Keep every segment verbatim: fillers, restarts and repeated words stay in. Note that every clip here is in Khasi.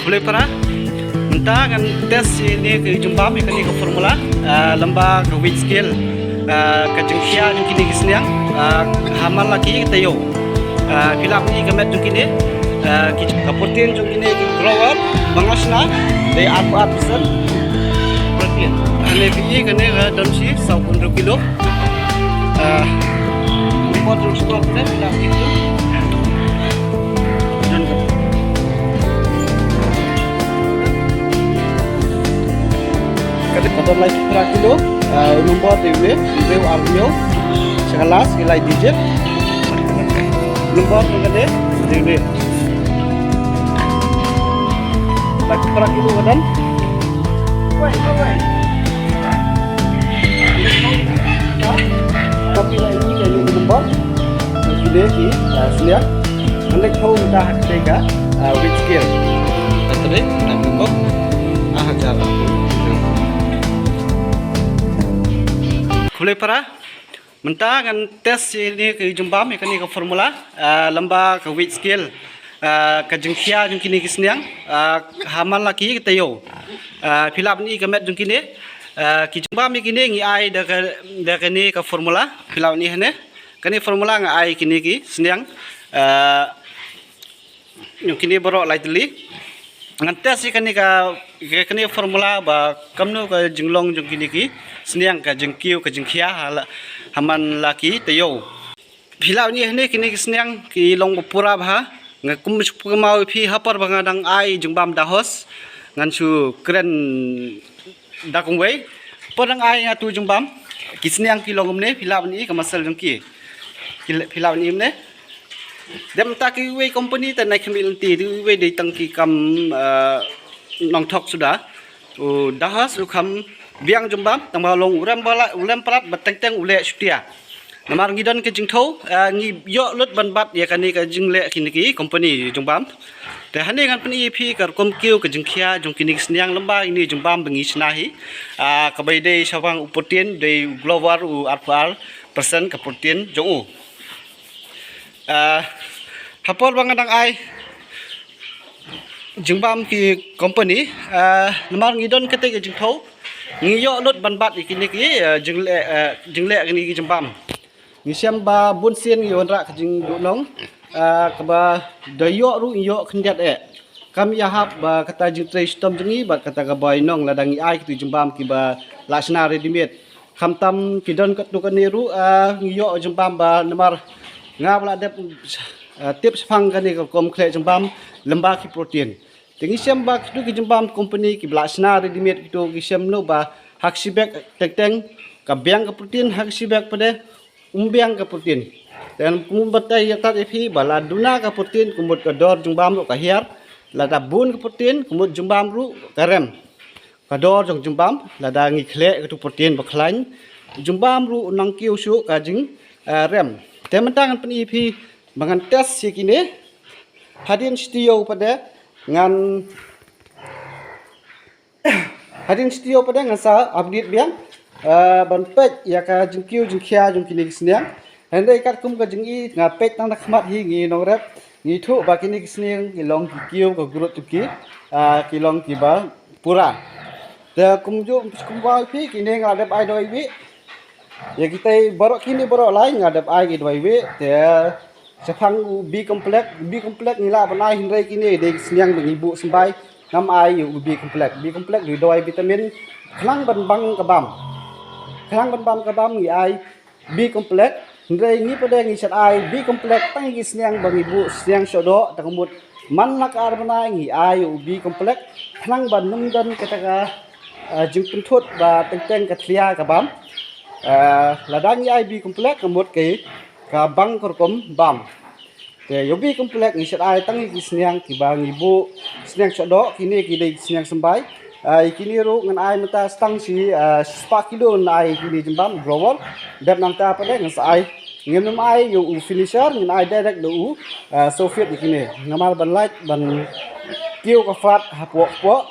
Khublei para. Mynta ngan test ïa kane ka jingbam, ïa kane ka formula, ah, lyngba ka weight scale, ah, ka jingkhia jong kine ki sniang, ah, ha man la ki taïew. Ah, phi lah ban i ka met jong kine, ah, ki, ka protein jong kine ki grower ba nga shna dei arphew ar percent protein. Kane phi i kane ka don shi saw phew hynriew kilo. Ah, ni pot rung sukor pule, pula gitu. Don ka. Kata kata lai pula kilo, ah, nombor de ule, de ar nyo, sekelas, ilai digit. Nombor de ule, de ule. Lai pula kilo kadan. Copy la ini ka ïing number. Kine ki, ah, sniang. Ande ko mynta ha kata ka, ah, weight scale. Kata dei, ande ko. Ah, hajar. Khublei para. Mynta ngan test ïa kane ka jingbam, ïa kane ka formula, ah, lyngba ka weight scale, ah, ka jingkhia jong kine ki sniang, ah, ha man la ki taïew. Ah, phi lah ban i ka met jong kine, ah, ki jingbam ïa kine ngi ai da ka, da kane ka formula, phi lah ban i hane. Kane formula nga ai kine ki sniang, ah, Ïa kine baroh lai tylli. Ngan test ïa kane ka, ïa kane formula ba kamno ka jinglong jong kine ki sniang, ka jingkiew ka jingkhia ha la, ha man la ki taïew. Phi lah ban i hane kine ki sniang ki long ba pura bha. Nga kum shu pynmaw ïa phi ha por ba nga dang ai jingbam Dawhorse, ngan shu kren da kumwei. Por dang ai nga tu jingbam, ki sniang ki long kumne, phi lah ban i ka muscle jong ki. Ki la-, phi lah ban i kumne. Dep mynta kiwei company te nai khmih lynti, kiwei dei tang ki kam, eh, nongthok suda. U Dawhorse u kham biang jingbam, tang ba long u rem palat, u rem palat, ba teng teng u leh shutia. Namar ngi don ka jingthew, eh, ngi ïoh lut ban bat ïa kane ka jingleh kine ki company jingbam. Te hangne ngan pyni ïa phi ka rukom kiew ka jingkhia jong kine ki sniang lyngba ine i jingbam ba ngi shna hi. Ah, kaba ïadei shaphang u protein, dei u Grower u arphew ar percent ka protein jong u. Ah, ha por ba nga dang ai jingbam ki company, ah, namar ngi don kata ka jingthew, ngi ïoh lut ban bat ïa kine ki, ah, jingleh, ah, jingleh kine ki jingbam. Ngi shem ba bun sien ngi wanrah ka jingduhnong, ah, kaba da ïoh ruh ngi ïoh khyndiat eh. Kam ïahap ba kata jingtrei shitom jong ngi bad kata kaba ïa nong lada ngi ai kitu jingbam kiba la shna ready made. Khamtam ki don katto katne ruh, ah, ngi ïoh jingbam ba namar nga ba la dep, ah, tip shaphang kane ka rukom khleh jingbam lyngba ki protein. Te ngi shem ba kitu ki jingbam company kiba la shna ready made kitu ngi shem noh ba ha ka shi bag teng teng ka biang ka protein, ha ka shi bag pat de um biang ka protein. Te kumba nga batai ïa tat ïa phi ba la duna ka protein ka mut ka dor jingbam ruh ka hiar, lada bun ka protein ka mut jingbam ruh ka rem. Ka dor jong jingbam, lada ngi khleh katu protein ba khlaiñ, jingbam ruh u nang kiew shuh ka jing, eh, rem. Te mynta ngan pyni ïa phi ba ngan test ïa kine. Hadien shi taïew pat de ngan Hadien shi taïew pat de ngan sa update biang, eh, ban peit ïa ka jingkiew jingkhia jong kine ki sniang. Hynrei katkum ka jingi nga peit tang na khmat hi ngi nongrep, ngi thuh ba kine ki sniang ki long ki kiew ka growth jong ki, ah, ki long kiba pura. Te kumjuh kumba phi kine nga la dep ai dawai wieh. Ïa kitai baroh kine baroh lai nga dep ai ki dawai wieh. Te shaphang u B complex, B complex ngi lah ban ai hynrei kine dei ki sniang ba ngi buh symbai. Ngam ai ïa u B complex. B complex dei dawai vitamin khnang ban bang ka bam. Khnang ban bang ka bam ngi ai B complex. Hynrei ngi pat de ngi shait ai B complex tang ïa ki sniang ba ngi buh sniang shoh doh, tang ka mut man la ka ar bnai ngi ai ïa u B complex khnang ban ym don kata ka, eh, jingpynthut ba teng teng ka thlia ka bam. Eh, lada ngi ai B complex ka mut ka, ka bang ka rukom bam. Te ïa u B complex ngi shait ai tang ïa ki sniang kiba ngi buh sniang shoh doh, kine ki dei ki sniang symbai. Ah, ïa kine ruh ngan ai mynta tang shi, ah, spah kilo ngan ai ïa kine jingbam Grower. Dep nangta pat de ngan sa ai. Ngin ym ai ïa u finisher, ngin ai direct da u, ah, Sofit ïa kine. Namar ban lait ban kiew ka fat hapoh hapoh.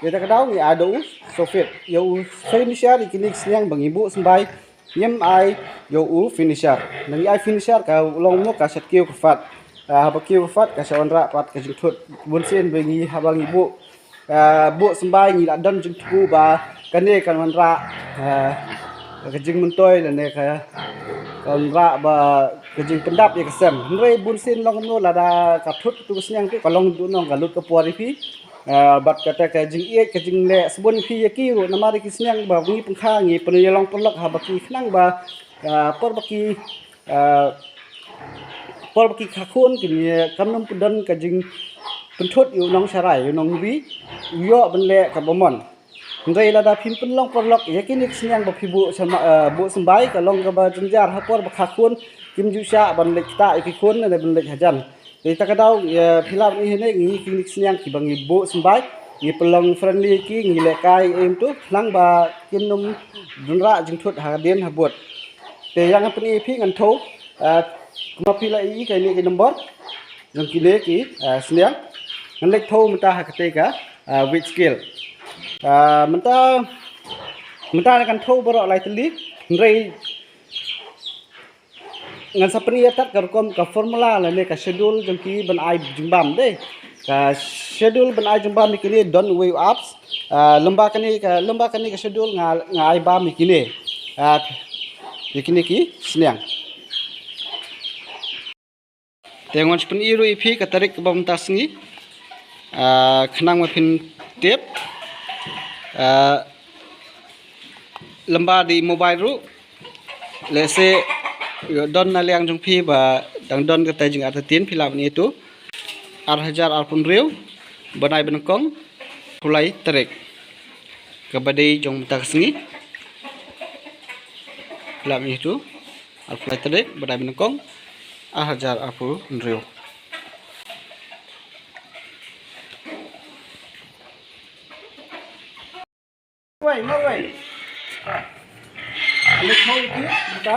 Ïa kata ka daw ngi ai da u Sofit. Ïa u finisher ïa kine ki sniang ba ngi buh symbai. Ngim ai ïa u finisher. Nang ngi ai finisher ka long mo ka shait kiew ka fat. Ah, haba ki wa fat ka sa wanrah pat ka jingthut. Bun sien ba ngi haba ngi buh, ah, buh symbai ngi la don jingthmu ba kane kan wanrah, ah, ka jingmyntoi lane ka, ka wanrah ba ka jingpyndap ïa ka sem. Hynrei bun sien long kumno lada ka thut tu ka sniang tu ka long tu nong ka lut ka por ïa phi. Ah, bad kata ka jingïeit ka jingleh sbun ïa phi ïa ki ruh namar ïa ki sniang ba ngi pynkha ngi pynïalong pynlok haba ki khnang ba, ah, por ba ki, ah, por ba ki kha khun kine kam nym pyndonkam ka jingpynthut ïa u nongsharai ïa u nongri u ïoh ban leh kaba mon. Hynrei lada phim pynlong pynlok ïa kine ki sniang ba phi buh symbai, ah, buh symbai ka long kaba jynjar ha por ba kha khun kim ju shah ban leit ktah ïa ki khun ne ban leit hajan. Te ta ka daw, eh, phi lah ban ïohi hangne ngi kine ki sniang kiba ngi buh symbai ngi pynlong friendly ïa ki ngi lehkai em tu khnang ba kin nym wanrah jingthut hadien habud. Te ïa ngan pyni ïa phi ngan thew, eh, kumba phi la ïohi kane ki nombor jong kine ki, eh, sniang. Ngan leit thew mynta ha kata ka, eh, weight scale. Eh, mynta, mynta ngan thew baroh lai tylli. Hynrei ngan sa pyni ïa tat ka rukom ka formula lane ka schedule jong ki ban ai jingbam de. Ka schedule ban ai jingbam ïa kine don uwei u apps. Ah, lymba kane ka, lymba kane ka schedule nga, nga ai bam ïa kine. Ah, ïa kine ki sniang. Te ngan sa pyni ruh ïa phi ka tarik kaba mynta sngi. Ah, khnang ba phin tip. Ah, lymba da i mobile ruh. Lehse ïoh don na liang jong phi ba dang don kata jingartatien phi lah ban ïohi tu. Ar hajar arphew hynriew bnai ba nyngkong arphew lai tarik. Kaba dei jong mynta ka sngi. Phi lah ban ïohi tu. Arphew lai tarik bnai ba nyngkong ar hajar arphew hynriew. Wei, ma wei. Ano kau itu? Buka.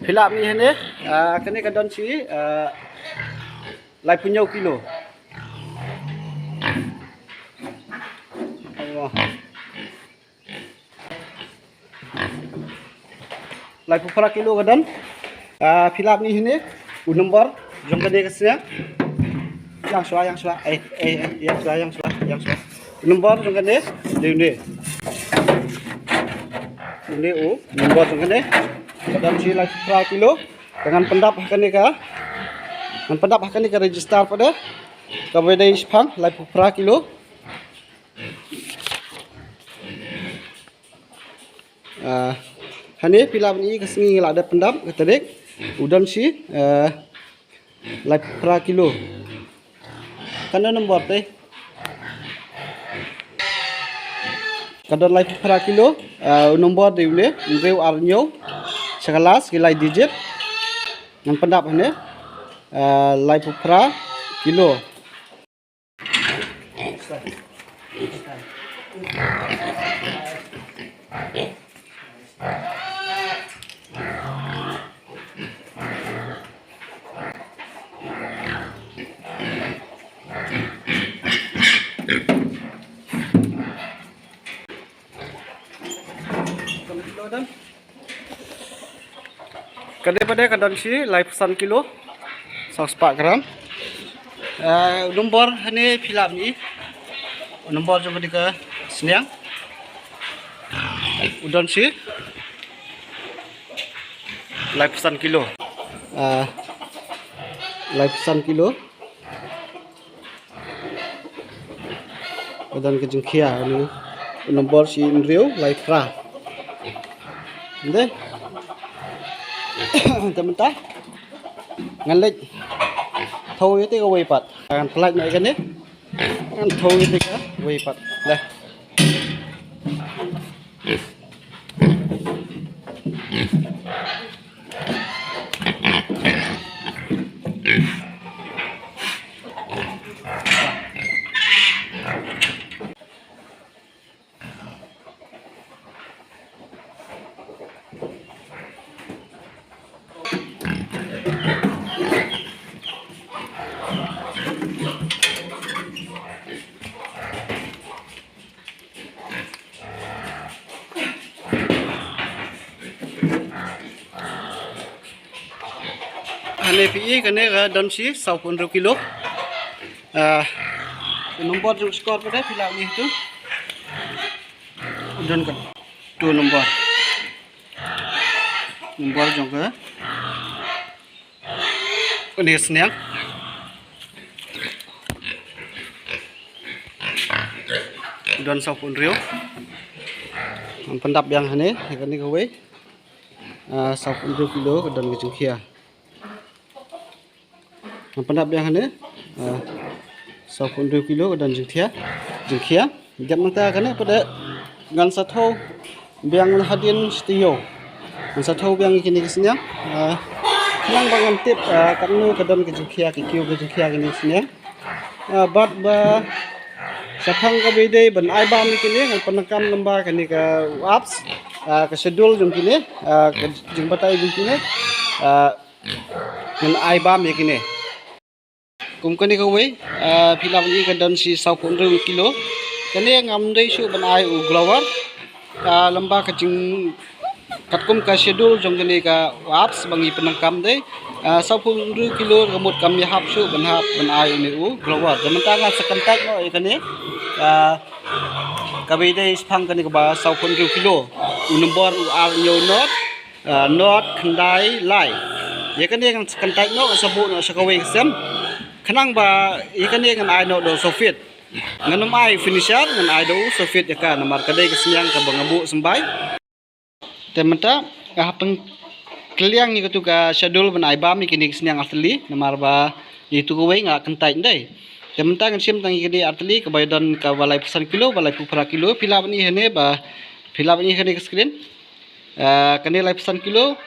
Phi lah ban ïohi hangne, ah, kane ka don shi, ah, laiphew hynñiew kilo. Laiphew phra kilo ka don. Ah, phi lah ban ïohi hangne u nombor jong kane ka sniang. Ïeng shuwa, ïeng shuwa. Eh, eh, eh, ïeng shuwa, ïeng shuwa, ïeng shuwa. U nombor jong kane, dei une. Une u nombor jong kane. Ka don shi laiphew phra kilo. Te ngan pyndap ha kane ka, ngan pyndap ha kane ka register pat de. Kaba dei shiphang laiphew phra kilo. Ah, hangne phi lah ban ïohi ka sngi nga la dep pyndap ka tarik. U don shi, ah, laiphew phra kilo. Kane nombor te. Ka don laiphew phra kilo, ah, u nombor dei une, hynriew ar hynñiew. Sha ka last ki lai digit. Ngan pyndap hangne, ah, laiphew phra kilo. Ka dei pat de ka don shi laiphew san kilo. Saw spah gram. Eh, u nombor hangne phi lah ban ïohi. U nombor jong kane ka sniang. U don shi laiphew san kilo. Eh, laiphew san kilo. Ka don ka jingkhia, u nombor shi hynriew lai phra. Dei. Te mynta ngan leit thew ïa kawei pat. Ngan pyllait noh ïa kane. Ngan thew ïa kawei pat. Dei. Hangne phi i kane ka don shi sawphew hynriew kilo. Ah, nombor jong skor pat phi lah ïohi tu. Don ka tu nombor. Nombor jong ka. Kane ka sniang. Don sawphew hynriew. Ngan pyndap biang hangne, kane kawei. Ah, sawphew hynriew kilo ka don ka jingkhia. Ngan pyndap biang hangne. Ah, sawphew hynriew kilo ka don jingkhia. Jingkhia. Dep mynta kane pat ngan sa thew biang hadien shi taïew. Ngan sa thew biang ïa kine ki sniang. Ah, khnang ba ngan tip, ah, katno ka don ka jingkhia, ki kiew ka jingkhia kine ki sniang. Ah, bad ba shaphang kaba ïadei ban ai bam ïa kine ngan pyndonkam lyngba kane ka apps, ah, ka schedule jong kine, ah, ka jingbatai jong kine, ah, ngan ai bam ïa kine. Kum kane kawei, ah, phi lah ban i ka don shi sawphew hynriew kilo. Kane ngam dei shuh ban ai u grower. Ah, lyngba ka jing, katkum ka schedule jong kane ka apps ba ngi pyndonkam dei. Ah, sawphew hynriew kilo ka mut kam ïahap shuh ban hap ban ai une u grower. Te mynta ngan sa contact noh ïa kane. Ah, kaba ïadei shaphang kane kaba sawphew hynriew kilo. U nombor u ar hynñiew nod. Ah, nod khyndai lai. Ïa kane ngan contact noh, sa buh noh sha kawei ka sem. Khnang ba ïa kane ngan ai noh da u sow feet. Ngan ym ai finisher, ngan ai da u sow feet ïa ka namar ka dei ka sniang kaba nga buh symbai. Te mynta nga hap pynkylliang ïa katu ka schedule ban ai bam ïa kine ki sniang artylli namar ba ïa itu kawei nga contact dei. Te mynta ngan shim tang ïa kine artylli kaba ïadon kaba laiphew san kilo, ba laiphew phra kilo, phi lah ban i hangne ba phi lah ban i hangne ka screen. Ah, kane laiphew san kilo.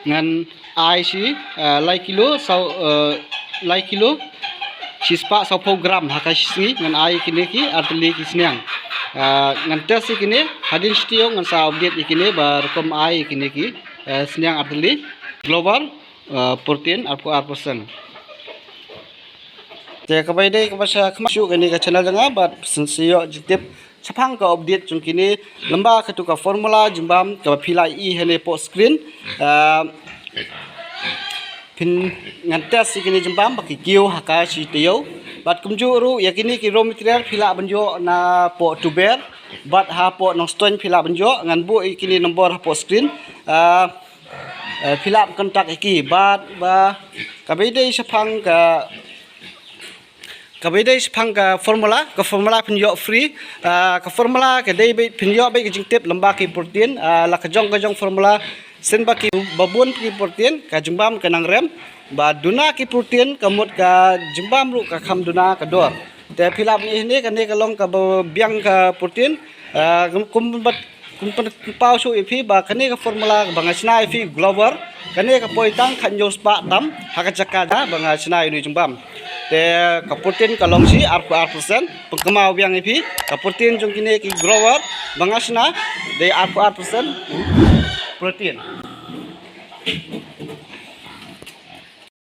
Ngan ai shi, ah, lai kilo, saw, ah, lai kilo. Shispah sawphew gram ha ka shi sngi ngan ai kine ki artylli ki sniang. Ah, ngan test ïa kine hadien shi taïew ngan sa update ïa kine ba rukom ai ïa kine ki, ah, sniang artylli. Grower, ah, protein arphew ar percent. Te kaba ïadei kaba sha khmat shuh kane ka channel jong nga bad sa ïoh jingtip shaphang ka update jong kine lyngba katu ka formula jingbam kaba phi lah i hangne hapoh screen. Ah, phin ngan test ïa kine jingbam ba ki kiew ha ka shi taïew. Bad kumjuh ruh ïa kine ki raw material phi lah ban ïoh na hapoh Tuber bad hapoh Nongstoiñ phi lah ban ïoh, ngan buh ïa kine nombor hapoh screen. Ah, eh, phi lah ban contact ïa ki bad ba kaba ïadei shaphang ka Kaba ïadei shaphang ka formula, ka formula phin ïoh free. Ah, ka formula ka dei beit phin ïoh beit ka jingtip lyngba ki protein, ah, la ka jong ka jong formula shen ba ki ba bun ki protein, ka jingbam ka nang rem. Ba duna ki protein ka mut ka jingbam ruh ka kham duna ka dor. Te phi lah ban i hangne kane ka long kaba biang ka protein, ah, kum, kum bat Kum pyn-, pynpaw shuh ïa phi ba kane ka formula ba nga shna ïa phi Grower, kane ka poi tang khathynñiew spah tam ha ka jaka ba nga shna ïa une u jingbam. Te ka protein ka long shi arphew ar percent, pynkynmaw biang ïa phi, ka protein jong kine ki Grower ba nga shna dei arphew ar percent protein.